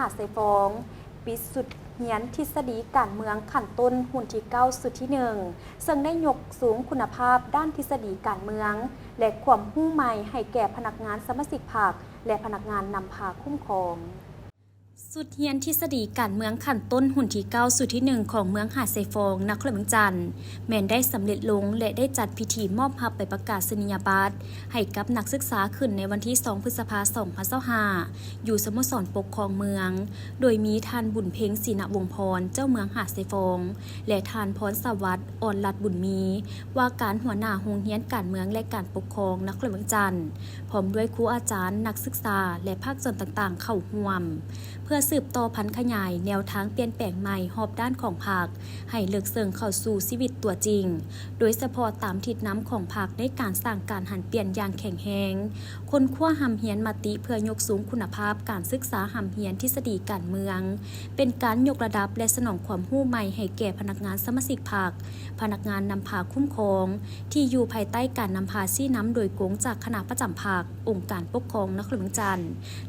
າໄຊຟອງ ປິດຊຸດຮຽນທິດສະດີການເມືອງຂັ້ນຕົ້ນຮຸ່ນທີເກົ້າ ຊຸດທີໜຶ່ງ ເຊິ່ງໄດ້ຍົກສູງຄຸນນະພາບດ້ານທິດສະດີການເມືອງ ແລະ ຄວາມຮູ້ໃໝ່ໃຫ້ແກ່ພະນັກງານສະມາຊິກພັກ ແລະ ພະນັກງານນຳພາຄຸ້ມຄອງ. ຊຸດຮຽນທິດສະດີການເມືອງຂັ້ນຕົ້ນຮຸ່ນທີເກົ້າ ຊຸດທີໜຶ່ງ ຂອງເມືອງຫາດຊາຍຟອງ ນະຄອນຫຼວງວຽງຈັນ ແມ່ນໄດ້ສຳເລັດລົງ ແລະ ໄດ້ຈັດພິທີມອບຮັບໃບປະກາສະນີຍະບັດໃຫ້ກັບນັກສຶກສາຂຶ້ນໃນວັນທີສອງ ພຶດສະພາ ສອງພັນຊາວຫ້າ ຢູ່ສະໂມສອນປົກຄອງເມືອງ, ໂດຍມີທ່ານ ບຸນເພັງ ສີນະວົງພອນ ເຈົ້າເມືອງຫາດຊາຍຟອງ ແລະ ທ່ານ ພອນສະຫວັດ ອ່ອນລັດບຸນມີ ວ່າການຫົວໜ້າໂຮງຮຽນການເມືອງ ແລະ ການປົກຄອງນະຄອນຫຼວງວຽງຈັນ ພ້ອມດ້ວຍຄູອາຈານ, ນັກສຶກສາ ແລະ ພາກສ່ວນຕ່າງໆເຂົ້າຮ່ວມ ເພື່ອສືບຕໍ່ຜັນຂະຫຍາຍແນວທາງປ່ຽນແປງໃໝ່ຮອບດ້ານຂອງພັກ ໃຫ້ເລິກເຊິ່ງເຂົ້າສູ່ຊີວິດຕົວຈິງ, ໂດຍສະເພາະຕາມທິດນຳຂອງພັກໃນການສ້າງການຫັນປ່ຽນຢ່າງແຂງແຮງ, ຄົ້ນຄວ້າຮ່ຳຮຽນມະຕິເພື່ອຍົກສູງຄຸນນະພາບການສຶກສາຮ່ຳຮຽນທິດສະດີການເມືອງ, ເປັນການຍົກລະດັບ ແລະ ສະໜອງຄວາມຮູ້ໃໝ່ໃຫ້ແກ່ພະນັກງານສະມາຊິກພັກ, ພະນັກງານນຳພາຄຸ້ມຄອງ ທີ່ຢູ່ພາຍໃຕ້ການນຳພາຊີ້ນຳໂດຍກົງຈາກຄະນະປະຈຳພັກ, ອົງການປົກຄອງນະຄອນຫຼວງວຽງຈັນ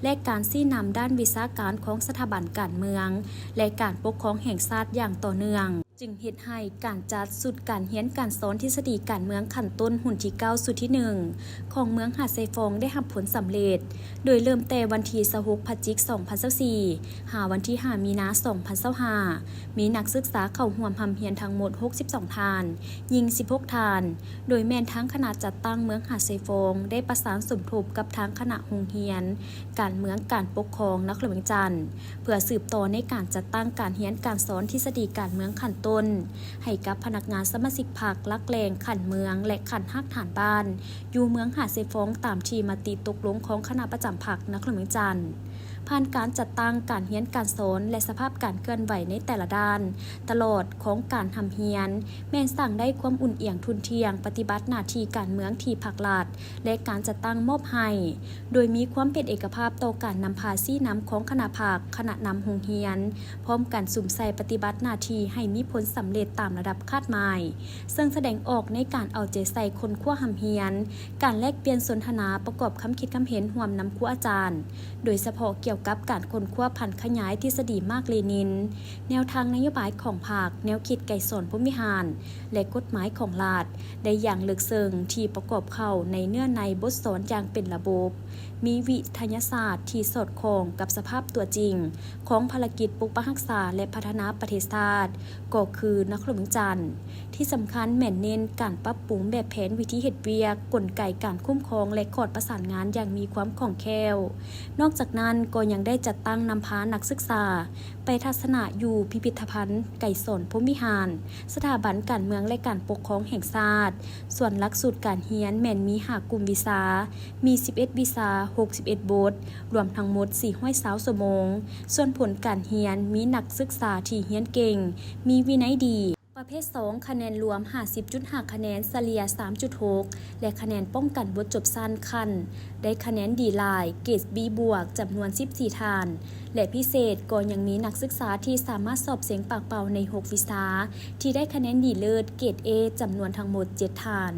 ແລະ ການຊີ້ນຳດ້ານວິຊາການຂອງສະຖາບັນການເມືອງ ແລະ ການປົກຄອງແຫ່ງຊາດຢ່າງຕໍ່ເນື່ອງ, ຈຶ່ງເຮັດໃຫ້ການຈັດຊຸດການຮຽນການສອນທິດສະດີການເມືອງຂັ້ນຕົ້ນຮຸ່ນທີເກົ້າ ຊຸດທີໜຶ່ງ ຂອງເມືອງຫາດຊາຍຟອງໄດ້ຮັບຜົນສຳເລັດ, ໂດຍເລີ່ມແຕ່ວັນທີຊາວຫົກ ພະຈິກ ສອງພັນຊາວສີ່ ຫາວັນທີຫ້າ ມີນາ ສອງພັນຊາວຫ້າ ມີນັກສຶກສາເຂົ້າຮ່ວມຮ່ຳຮຽນທັງໝົດຫົກສິບສອງທ່ານ, ຍິງສິບຫົກທ່ານ, ໂດຍແມ່ນທາງຄະນະຈັດຕັ້ງເມືອງຫາດຊາຍຟອງໄດ້ປະສານສົມທົບກັບທາງຄະນະໂຮງຮຽນການເມືອງການປົກຄອງນະຄອນຫຼວງວຽງຈັນ ເພື່ອສືບຕໍ່ໃນການຈັດຕັ້ງການຮຽນການສອນທິດສະດີການເມືອງຂັ້ນຕົ້ນ ໃຫ້ກັບພະນັກງານສະມາຊິກພັກຫຼັກແຫຼ່ງຂັ້ນເມືອງ ແລະ ຂັ້ນຮາກຖານບ້ານ ຢູ່ເມືອງຫາດຊາຍຟອງ ຕາມທີ່ມະຕິຕົກລົງຂອງຄະນະປະຈຳພັກນະຄອນຫຼວງວຽງຈັນ. ຜ່ານການຈັດຕັ້ງການຮຽນການສອນ ແລະ ສະພາບການເຄື່ອນໄຫວໃນແຕ່ລະດ້ານ ຕະຫຼອດຂອງການຮ່ຳຮຽນ ແມ່ນສ້າງໄດ້ຄວາມອຸ່ນອຽງທຸ່ນທ່ຽງປະຕິບັດໜ້າທີ່ການເມືອງທີ່ພັກລັດ ແລະ ການຈັດຕັ້ງມອບໃຫ້, ໂດຍມີຄວາມເປັນເອກະພາບຕໍ່ການນຳພາຊີ້ນຳຂອງຄະນະພັກ, ຄະນະນຳໂຮງຮຽນ, ພ້ອມກັນສຸມໃສ່ປະຕິບັດໜ້າທີ່ໃຫ້ມີຜົນສຳເລັດຕາມລະດັບຄາດໝາຍ, ເຊິ່ງສະແດງອອກໃນການເອົາໃຈໃສ່ຄົ້ນຄວ້າຮ່ຳຮຽນ, ການແລກປ່ຽນສົນທະນາປະກອບຄຳຄິດຄຳເຫັນຮ່ວມນຳຄູອາຈານ, ໂດຍສະເພາະກ່ຽວກັບການຄົ້ນຄວ້າຜັນຂະຫຍາຍທິດສະດີມາກເລນິນ, ແນວທາງນະໂຍບາຍຂອງພັກ, ແນວຄິດໄກສອນພົມວິຫານ ແລະ ກົດໝາຍຂອງລັດ ໄດ້ຢ່າງເລິກເຊິ່ງ ທີ່ປະກອບເຂົ້າໃນເນື້ອໃນບົດສອນຢ່າງເປັນລະບົບ, ມີວິທະຍາສາດທີ່ສອດຄ່ອງກັບສະພາບຕົວຈິງຂອງພາລະກິດປົກປັກຮັກສາ ແລະ ພັດທະນາປະເທດຊາດ ກໍຄືນະຄອນຫຼວງວຽງຈັນ. ທີ່ສຳຄັນແມ່ນເນັ້ນການປັບປຸງແບບແຜນວິທີເຮັດວຽກ, ກົນໄກການຄຸ້ມຄອງ ແລະ ຂອດປະສານງານຢ່າງມີຄວາມຄ່ອງແຄ້ວ. ນອກຈາກນັ້ນກໍຍັງໄດ້ຈັດຕັ້ງນຳພານັກສຶກສາ ໄປທັດສະນະຢູ່ພິພິດທະພັນໄກສອນພົມວິຫານ, ສະຖາບັນການເມືອງ ແລະ ການປົກຄອງແຫ່ງຊາດ. ສ່ວນຫຼັກສູດການຮຽນແມ່ນມີຫ້າກຸ່ມວິຊາ, ມີສິບເອັດວິຊາ, ຫົກສິບເອັດບົດ, ລວມທັງໝົດສີ່ຮ້ອຍຊາວຊົ່ວໂມງ. ສ່ວນຜົນການຮຽນມີນັກສຶກສາທີ່ຮຽນເກັ່ງ, ມີວິໄນດີ, ປະເພດສອງ ຄະແນນລວມຫ້າສິບຈຸດຫ້າຄະແນນ, ສະເລ່ຍສາມຈຸດຫົກ ແລະ ຄະແນນປ້ອງກັນບົດຈົບຊັ້ນຂັ້ນ ໄດ້ຄະແນນດີຫຼາຍ ເກຣດ ບີບວກ ຈຳນວນສິບສີ່ທ່ານ ແລະ ພິເສດກໍຍັງມີນັກສຶກສາທີ່ສາມາດສອບເສັງປາກເປົ່າໃນຫົກວິຊາ ທີ່ໄດ້ຄະແນນດີເລີດ ເກຣດ ເອ ຈຳນວນທັງໝົດເຈັດທ່ານ.